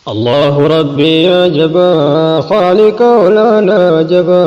الله ربي يا جبا خالق ولا جبا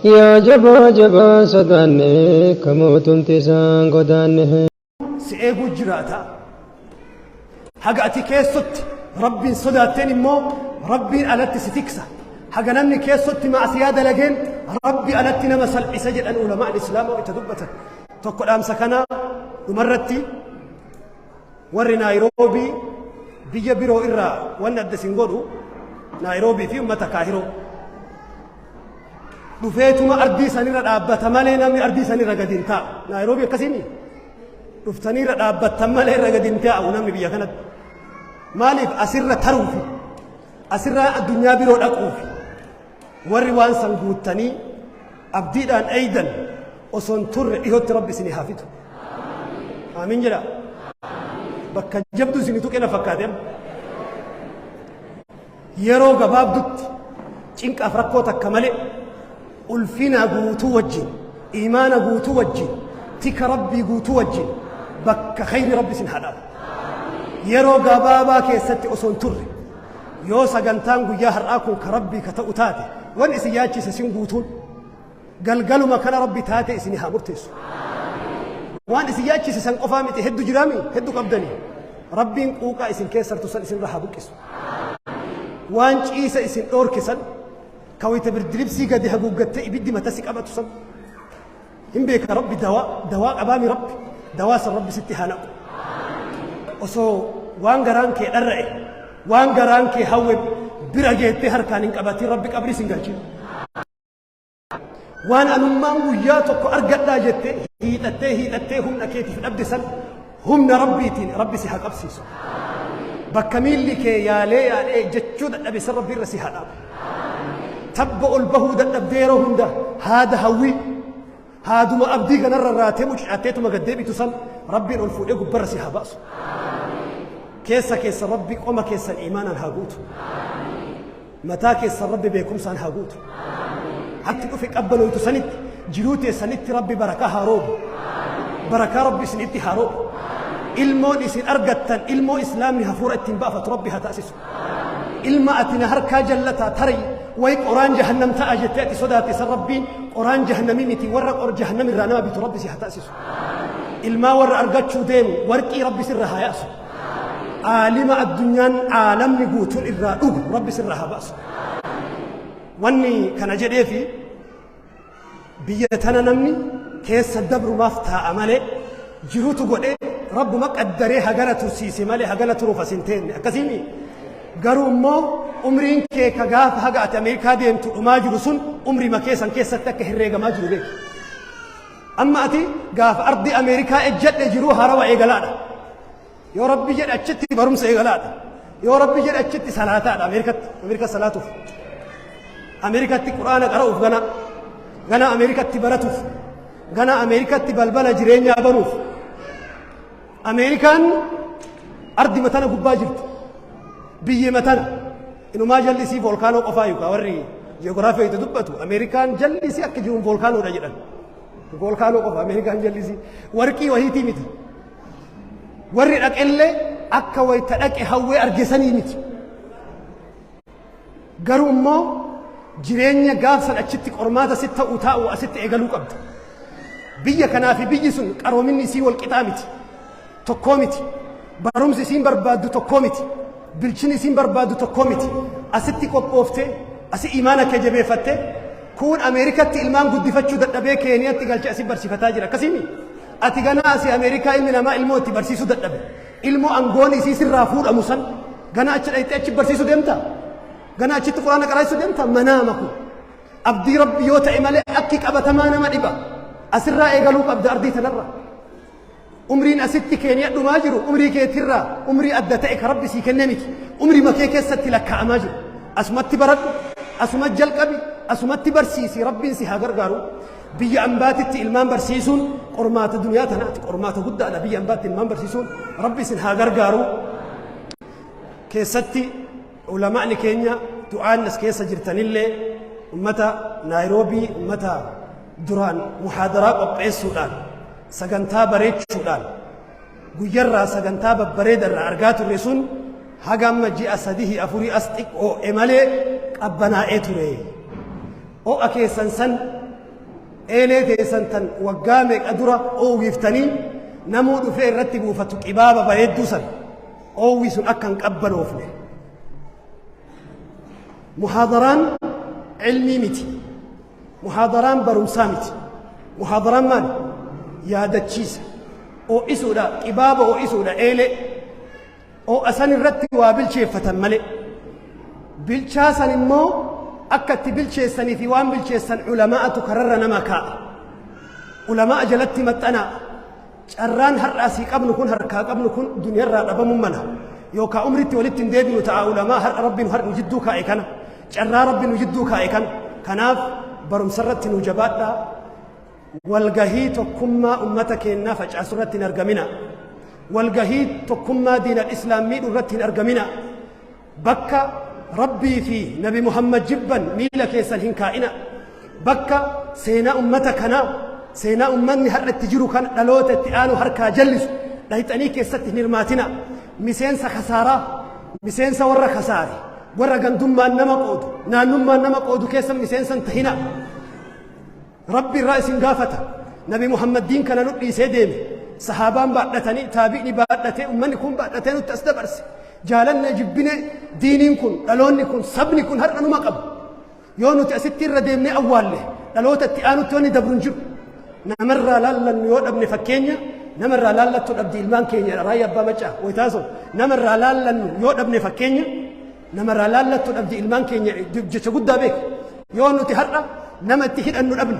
يا جبا جبا صداني كموت تسان قداني. Si eeguu jiraata. Haga ati keessotti Rabbiin sodaatteen immoo Rabbiin alatti si tiksa. Haga namni keessotti maasiyaa dalageen Rabbi alatti nama salphisa jedhan ulamaan Islaamaa itti dubbatan. Tokko dhaamsa kana dhumarratti, warri Naayiroobii biyya biroo irraa wanni adda isin godhu, Naayiroobii fi uummata Kaahiroo dhufeetuma ardii sanirra dhaabbata malee namni ardii sanirra gadi hin taa'u. Naayiroobii akkasiin dhuftanii irra dhaabbattan malee irra gadi hin taa'u namni biyya kanatti. Maaliif? Asirra taruufi asirraa addunyaa biroo dhaquufi. Warri waan san guuttanii abdiidhaan eeydan, osoo hin turre dhihootti Rabbi isinii haa fidu. Amiin jedha. Bakka jabdu isinii tuqe na fakkaate amma. Yeroo gabaabdutti cinqaaf rakkoo takka malee, ulfina guutuu wajjin, imaana guutuu wajjin, tika Rabbii guutuu wajjin bakka khayri Rabbi isin haa dhaabu. Yeroo gabaabaa keessatti, osoo hin turre, yoo sagantaan guyyaa har'aa kun ka Rabbii ka ta'u taate, wan isin yaachise isin guutuun galgaluma kana Rabbi taate isin haa murteessu. Waan isin yaachise san qofaa miti, heddu jiraami, heddu qabdanii. Rabbiin quuqaa isin keessartu san isin irraa haa buqqisu. Waan ciisa isin dhoorke san, ka wayita birdiribsii gadi haguuggattee ibiddi matasi qabatu san hin beeka Rabbi. Dawaa dawaa qabaami, Rabbi dawaa san Rabbi sitti haa naqu. Osoo waan garaan kee dharra'e, waan garaan kee hawwe bira geettee harkaan hin qabatin, Rabbi qabrii sin galchin. Waan anummaan guyyaa tokko argadhaa jettee hiixattee hiixattee humna keetiif dhabde san, humna Rabbiitiin Rabbi si haa qabsiisu. Bakka miilli kee yaalee yaalee jechuu dadhabe san Rabbi irra si haa dhaabu. Tabba ol bahuu dadhabdee yeroo hunda haada hawwii haaduma abdii kanarra raatee mucucaatteetuma gad deebitu san, Rabbiin ol fuudhee gubbarra si haa baasu. Keessa keessa Rabbi qoma keessan imaanaan haa guutu. Mataa keessan Rabbi beekumsaan haa guutu. Hatti dhufe qabbanooytu sanitti, jiruu teessanitti Rabbi barakaa haa roobu. Barakaa Rabbi isinitti haa roobu. Ilmoon isin argattan ilmoo Islaamni hafuura ittiin baafatu Rabbi haa taasisu. Ilma ati na harkaa jallataa, tarii way qoraan jahannam ta'a jettee ati sodaatte san, Rabbiin qoraan jahannamii miti, warra qor jahannam irraa nama bitu Rabbi si haa taasisu. Ilmaa warra argachuu deemu warqii Rabbi sirra haa yaasu. Aalima addunyaan aalamni guutuun irraa dhugu Rabbi sirra haa baasu. Wanni kana jedheefi, biyya tana namni keessa dabrumaaf taa'a malee, jirutu godhee Rabbuma qaddaree hagana tursiise malee hagana turuuf as hin teenne akkasiimi. Garuu immoo umriin kee ka gaafa haga ati Ameerikaa deemtu dhumaa jiru sun, umrii makee san keessatti akka herreegamaa jiru beeki. Amma ati gaafa ardi Ameerikaa ejjadhe jiruu harawa eegalaadha. Yoo Rabbi jedhe achitti barumsa eegalaadha. Yoo Rabbi jedhe achitti salaataadha Ameerikatti. Ameerika salaatuuf. Ameerikatti Quraana qara'uuf gana. Gana Ameerikatti baratuuf. Gana Ameerikatti balbala jireenyaa banuuf. Ameerikaan ardi matana gubbaa jirti. Biyyi matana. Inumaa jallisii volkaanoo qofaa yookaan warri ji'oogiraafii itti dubbatu Ameerikaan jallisii akka jiruun volkaanoodha jedhan. Volkaanoo qofa Ameerikaan jallisii. Warqii wahiitii miti. Warri dhaqellee akka wayita dhaqe hawwee argesanii miti. Garuu immoo jireenya gaafsan achitti qormaata sitti ta'u taa'u asitti eegaluu qabda. Biyya kanaa fi biyyi sun qaroominni isii wal qixaa miti. Tokkoo miti. Barumsi isiin barbaaddu tokkoo miti. Bilchini isiin barbaaddu tokkoo miti. Asitti qophooftee, asi imaana kee jabeeffattee, kuun Ameerikatti ilmaan guddifachuu dadhabee Keeniyatti galchee asi barsiifataa jira. Akkasiimi? Ati ganaa asii Ameerikaa ilmi namaa ilmoo itti barsiisuu dadhabe. Ilmoo angoon isii sirraa fuudhamu san gana achi dhayxee achi barsiisuu deemta? Gana achitti Quraana qaraasisuu deemta? Manaama kun. Abdii Rabbi yoo ta'e malee akki qabatamaa nama dhiba. Asirraa eegaluu qabda ardii tanarra. Umriin asitti Keeniya dhumaa jiru umrii keetirraa umrii adda ta'e ka Rabbi sii kenne miti. Umrii makee keessatti lakkaa'amaa jiru. Asumatti baradhu, asuma jalqabi, asumatti barsiisi, Rabbiin si haa gargaaru. Biyya ambaatitti ilmaan barsiisuun qormaata duniyaa tanaati. Qormaata guddaadha biyya ambaatti ilmaan barsiisuun. Rabbi isin haa gargaaru. Keessatti ulamaa'ni keenya du'aan as keessa jirtanillee, ummata Naayiroobii, ummata duraan muhaadaraa qopheessuudhaan, sagantaa bareechuudhaan, guyyarraa sagantaa babbareedarraa argaa turre sun Haga amma ji'a sadihii afurii as xiqqoo'e malee qabbanaa'ee ture. Ho'a keessan san eelee teessan tan waggaa meeqa dura oowwiftanii namuu dhufee irratti buufatu qibaaba bareedduu san oowwi sun akka hin qabbanoofne. Muhaadaraan ilmii miti. Muhaadaraan barumsaa miti. Muhaadaraan maali? Yaadachiisa. Ho'isuudha, qibaaba ho'isuudha eelee. Ho'a san irratti waa bilcheeffatan malee. Bilchaa san immoo akka itti bilcheessanii fi waan bilcheessan ulamaa'atu kararra nama kaa'a. Ulamaa'a jalatti maxxanaa. Carraan har'a asii qabnu kun harkaa qabnu kun duniyarraa dhabamuu mala. Yookaan umritti walitti hin deebinu ta'a ulamaa har'a Rabbi nu har'a nu jidduu kaa'e kana. Carraa Rabbi nu jidduu kaa'e kana. Kanaaf barumsa irratti nu jabaadhaa. Walgahii tokkummaa ummata keennaa facaasu irratti hin argamina. Walgahii tokkummaa diinal islaam miidhu irratti hin argamina. Bakka Rabbii fi Nabi Muhammad jibban miila keessan hin kaa'ina. Bakka seenaa ummata kanaa, seenaa ummanni har'a itti jiru kana dhaloota itti aanu harkaa jallisu dhayxanii keessatti hin hirmaatina. Miseensa kasaaraa, miseensa warra kasaare, warra gandummaan nama qoodu, naannummaan nama qoodu keessa miseensa hin tahina. Rabbi irraa isin gaafata. Nabi Muhammad diin kana nu dhiisee deeme. Sahaabaan baadhatanii, taabi'ni baadhatee, ummanni kun baadhatee nutti as dabarse. Jaalanne jibbine diiniin kun, dhaloonni kun, sabni kun har'a numa qabu. Yoo nuti asitti irra deemnee awwaalle dhaloota itti aanutti wanni dabru hin jiru. Namarraa laallannu yoo dhabne fakkeenya namarraa laallattu dhabdi ilmaan keenya raayyaa abbaa macaa wayitaasoo namarraa laallannu yoo dhabne fakkeenya namarraa laallattu dhabdi ilmaan keenya jecha guddaa beeka. Yoo nuti har'a nama itti hidhannu dhabne,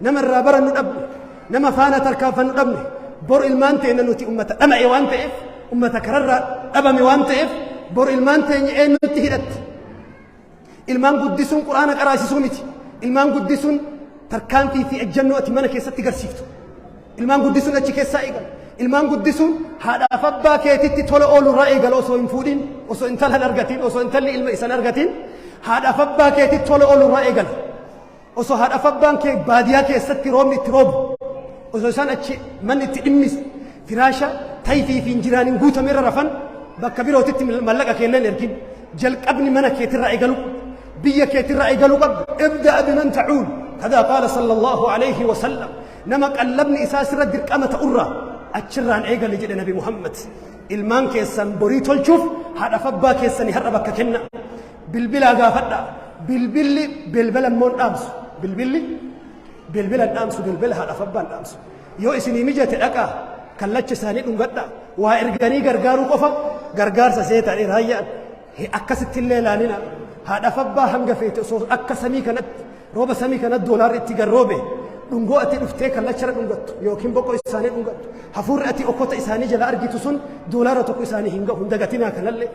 nama irraa barannu dhabne, nama faana tarkaanfannu dhabne, bor ilmaan teenya nuti ummata dhama'e waan ta'eef, ummata kararraa dhabame waan ta'eef, bor ilmaan teenya eenyutti hidhatti? Ilmaan guddisuun quraana qaraasisuu miti. Ilmaan guddisuun tarkaanfii fi ejjennoo ati mana keessatti garsiiftu. Ilmaan guddisuun achi keessaa eegala. Ilmaan guddisuun haadhaaf abbaa keetitti tola oolu irraa eegala osoo hin fuudhin, osoo intala hin argatin, osoo intalli ilma isa hin argatin, haadhaaf abbaa keetitti tola oolu irraa eegala. Osoo haadhaaf abbaan kee baadiyaa keessatti roobni itti roobu, osoo isaan achi manni itti dhimmisu, firaasha tayfii fi injiraaniin guutame irra rafan bakka birootitti mallaqa keelleen ergin. Jalqabni mana keetirraa eegaluu qabda. Biyya keetirraa eegaluu qabda. Ibda'a biman ta'uul. Kadaa qaala sallallahu alayhi wa sallam. Nama qallabni isaa sirra dirqama ta'urraa achirraan eegale jedhe Nabi Muhammad. Ilmaan keessan borii tolchuuf haadhaaf abbaa keessanii har'a bakka kenna. Bilbilaa gaafadha. Bilbilli bilbila immoo hin dhaamsu. Bilbilli bilbila hin dhaamsu, bilbila haadhaaf abbaa hin dhaamsu. Yoo isinii mijate dhaqaa kallacha isaanii dhungadha. Waa erganii gargaaruu qofa gargaarsa seetaan raayyaan. Akkasitti illee ilaalina. Haadhaaf abbaa hanga feete osoo akka samii kanatti rooba samii kanatti doolaarri itti garroobe dhungoo ati dhuftee kallacharra dhungattu yookiin boqoo isaanii dhungattu hafuurri ati okkota isaanii jala argitu sun doolaara tokko isaanii hin gahu hin dagatinaa kanallee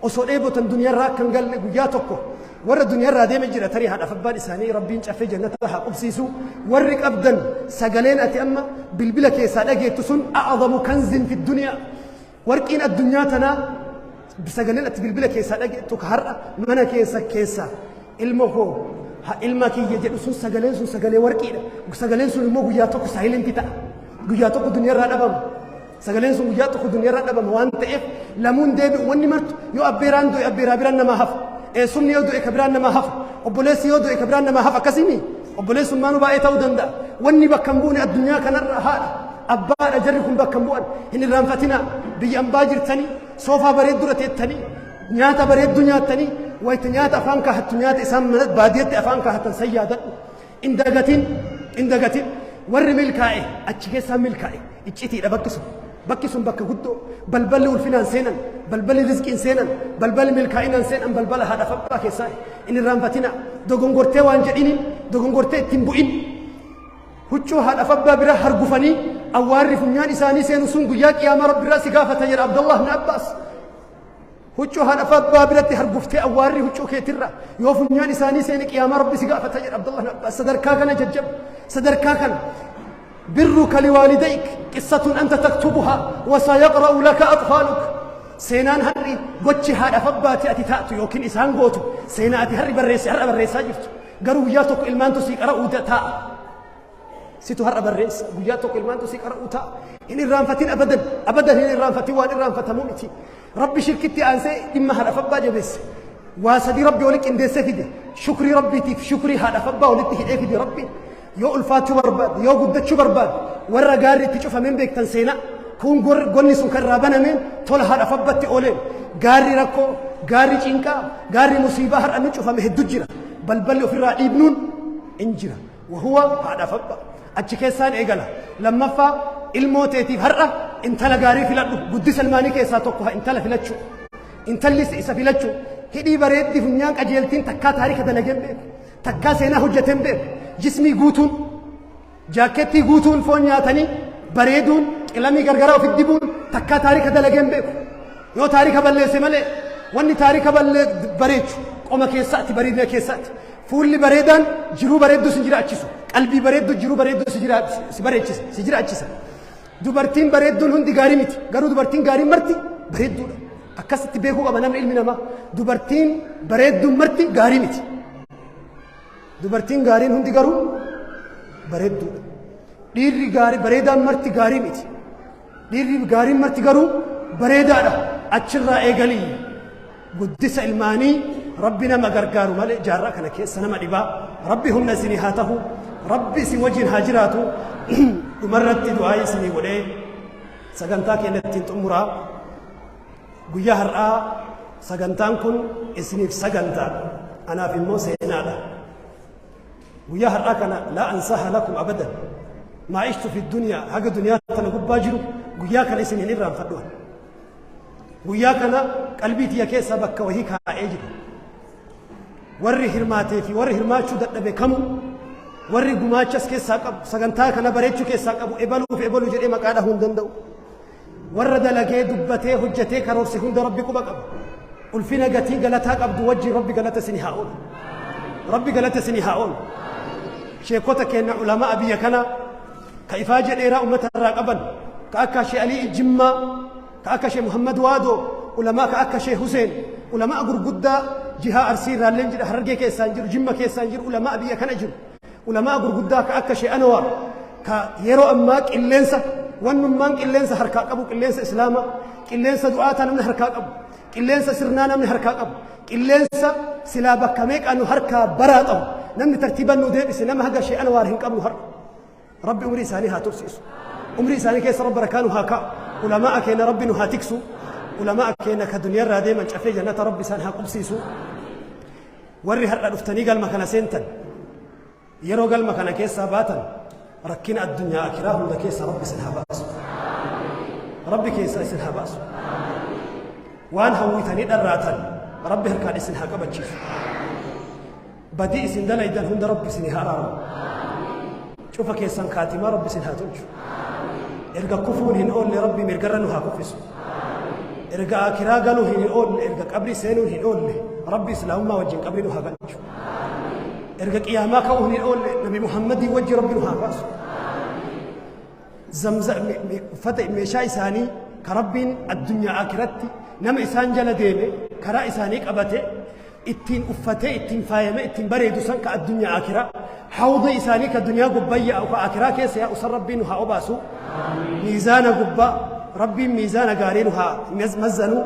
osoo dheebotan duniyarraa akka hin galle guyyaa tokko warra duniyarraa deeme jira tarii haadhaaf abbaan isaanii rabbiin caffee jannata haa qubsiisu warri qabdan sagaleen ati amma bilbila keessaa dhageettu sun a'adamu kanzin fi duniyaa warqiin addunyaa tanaa sagaleen ati bilbila keessaa dhageettu ka har'a mana keessa keessaa ilma koo ilma kiyya jedhu sun sagaleen sun sagalee warqiidha sagaleen sun immoo guyyaa tokko silent ta'a guyyaa tokko duniyarraa dhabama sagaleen sun guyyaa tokko duniyarraa dhabama waan ta'eef lamuun deebi'u wanni martu yoo abbeeraan du'e abbeeraa biraan namaa hafa eessumni yoo du'e ka biraan namaa hafa obboleessi yoo du'e ka biraan namaa hafa akkasimi obboleessummaanuu baay'ee ta'uu danda'a wanni bakka hin buune addunyaa kanarra haadha abbaadha jarri kun bakka hin bu'an hin irraanfatinaa biyya ambaa jirtanii soofaa bareeddura teettanii nyaata bareedduu nyaattanii wayita nyaata afaan kaahattu nyaata isaan mana baadiyyaatti afaan kaahatan san yaadadhu hin dagatin hin dagatin warri milkaa'e achi keessaa milkaa'e iccitiidha bakki sun bakki sun bakka guddoo balballi ulfinaan seenan balballi rizqiin seenan balballi milkaa'inaan seenan balbala haadha abbaa keessaa hin irraanfatina dogongortee waan jedhiniin dogongortee ittiin bu'in huccuu haadha abbaa bira hargufanii awwaarri funyaan isaanii seenu sun guyyaa qiyaamaa rabbi irraa si gaafata jedha Abdallah ibn Abbaas. Huccuu haadha abbaa biratti harguftee awwaarri huccuu keetirra yoo funyaan isaanii seene qiyaamaa rabbi si gaafata jedha Abdallah ibn Abbaas. Sadarkaa kana jajjaba sadarkaa kana birruka liwaalidayk qissatun anta taktubuhaa wasayaqra'u laka atfaaluk. Seenaan har'i gochi haadha abbaati ati taatu yookiin isaan gootu seenaa ati har'i barreesse har'a barreessaa jirtu garuu guyyaa tokko ilmaantu sii qara'uu taa'a. Situ har'a barreessa guyyaa tokko ilmaantu sii qara'uu taa'a. Hin irraanfatin abadan abadan hin irraanfatin waan irraanfatamuu miti. Rabbi shirkitti aansee dhimma haadhaaf abbaa jabeesse. Waa sadii Rabbi wali qindeessee fide. Shukrii Rabbiitiif shukrii haadhaaf abbaa walitti hidhee fide Rabbi. Yoo ulfaachuu barbaadde, yoo guddachuu barbaadde, warra gaarri itti cufameen beektan seenaa. Kun gonni sun kan irraa banameen tola haadhaaf abbatti ooleen. Gaarri rakkoo, gaarri cinqaa, gaarri musiibaa har'a nu cufame hedduu jira. Balballi ofirraa dhiibnuun in jira. Wahuwa haadhaaf abbaa. Achi keessaan eegala. Lammaffaa, ilmoo teetiif har'a intala gaarii filadhu. Guddisa ilmaanii keessaa tokko intala filachuu. Intallis isa filachuu. Hidhii bareeddi, funyaan qajeeltiin, takkaa taarika dalageen beeku. Takkaa seenaa hojjeteen beeku. Jismii guutuun, jaakkeettii guutuun, foon nyaatanii bareeduun, qilamii gargaraa ofitti dibuun takkaa taarika dalageen beeku. Yoo taarika balleesse malee, wanni taarika ballee bareechu qoma keessaati, bareedina keessaati. Fuulli bareedaan jiruu bareedduu si jiraachisu. Qalbii bareedduu jiruu bareedduu si bareechisa, si jiraachisa. Dubartiin bareedduun hundi gaarii miti. Garuu dubartiin gaariin marti bareedduudha. Akkasitti beekuu qaba namni, ilmi namaa. Dubartiin bareedduun marti gaarii miti. Dubartiin gaariin hundi garuu bareedduudha. Dhiirri gaarii bareedaan marti gaarii miti. Dhiirri gaariin marti garuu bareedaadha. Achirraa eegalii. Guddisa ilmaanii Rabbi nama gargaaru malee jaarraa kana keessa nama dhibaa. Rabbi humna isinii haa tahu. Rabbi isin wajjin haa jiraatu. Dhumarratti du'aa isinii godhee sagantaa keenya ittiin xumuraa. Guyyaa har'aa sagantaan kun isiniif sagantaa, anaaf immoo seenaadha. Guyyaa har'aa kana laa ansaha lakum abadan maa ishtu fi dunyaa, haga duniyaa tana gubbaa jiru guyyaa kana isin hin irraanfadhu. Guyyaa kana qalbii tiyya keessa bakka wahii kaa'ee jiru. Warri hirmaatee fi warri hirmaachuu dadhabe kamu, warri gumaachas keessaa qabu, sagantaa kana bareechuu keessaa qabu, ebaluuf ebaluu jedhee maqaa dhahuu hin danda'u. Warra dalagee, dubbatee, hojjetee, karoorse hunda Rabbi quba qaba. Ulfina gatii galataa qabdu wajjin Rabbi galata isinii haa oolu. Rabbi galata isinii haa oolu. Sheekota keenya, ulamaa biyya kanaa ka ifaaje dheeraa ummata irraa qaban, ka akka Shee Alii Jimmaa, ka akka Shee Muhammad Waadoo, ulamaa ka akka Shee Huseen, ulamaa gurguddaa jihaa Arsii irraallee jira, Harargee keessaan jiru, Jimma keessaan jiru, ulamaa biyya kana jiru, ulamaa gurguddaa ka akka Shee Anwaar, ka yeroo ammaa qilleensa wannummaan qilleensa harkaa qabu, qilleensa islaamaa, qilleensa du'aataa namni harkaa qabu, qilleensa sirnaa namni harkaa qabu, qilleensa silaa bakka meeqaa nu harkaa baraa qabu, namni tartiiban nu deebise, nama haga Shee Anwaar hin qabnu har'a. Rabbi umrii isaanii haa tursiisu. Umrii isaanii keessa Rabbi barakaa nu haa kaa'u. Ulamaa keenya Rabbi nu haa tiksu. Ulamaa keenya ka duniyaarraa deeman cafee jannata Rabbi isaan haa qubsiisu. Warri har'a dhuftanii galma kana seentan, yeroo galma kana keessaa baatan rakkina addunyaa akiraa hunda keessa Rabbi isin haa baasu. Rabbi keessa isin haa baasu. Waan hawwitanii dharraatan Rabbi harkaan isin haa qabachiisu. Badii isin dalaydan hunda Rabbi isin haa araaramu. Cufa keessan kaatimaa Rabbi isin haa tolchu. Erga kufuun hin oolle Rabbi mirgarra nu haa kuffisu. Erga akiraa galuu hin oolle, erga qabrii seenuun hin oolle, Rabbi islaamummaa wajjin qabrii nu haa galchu. Erga qiyaamaa ka'uu hin oolle Nabi Muhammadii wajji Rabbi nu haa kaasu. Zamza uffata meeshaa isaanii ka Rabbiin addunyaa akiratti nama isaan jala deeme, karaa isaanii qabate, ittiin uffatee, ittiin faayame, ittiin bareedu san, ka addunyaa akiraa, hawda isaanii ka duniyaa gubbaa yaa'u, ka akiraa keessa yaa'u san Rabbiin nu haa obaasu. Miizaana gubbaa Rabbiin miizaana gaarii nu haa mazzanu.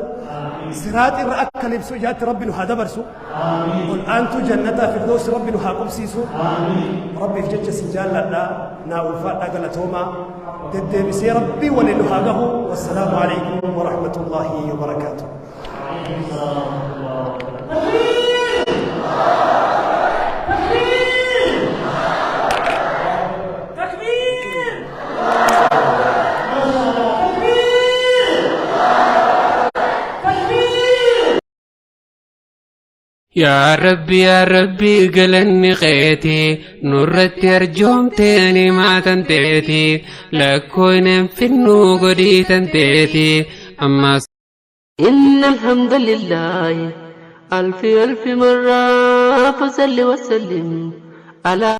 Siraax irra akka libsu ijaatti Rabbi nu haa dabarsu. Ol aantuu jannataa firdoosi Rabbi nu haa qubsiisu. Rabbiif jecha isin jaalladha, naa ulfaadhaa, galatoomaa. Deddeebisee Rabbii waliin nu haa gahu. Wassalaamu alaikum warahmatullaahi wabarakaatuh. Yaa Rabbi, yaa Rabbi, galanni keeti, nurratti arjoomtee nimaatan teeti, lakkooynen finnuu godhiitan teeti ammas. إن الحمد لله ألف ألف مرة فصل وسلم على.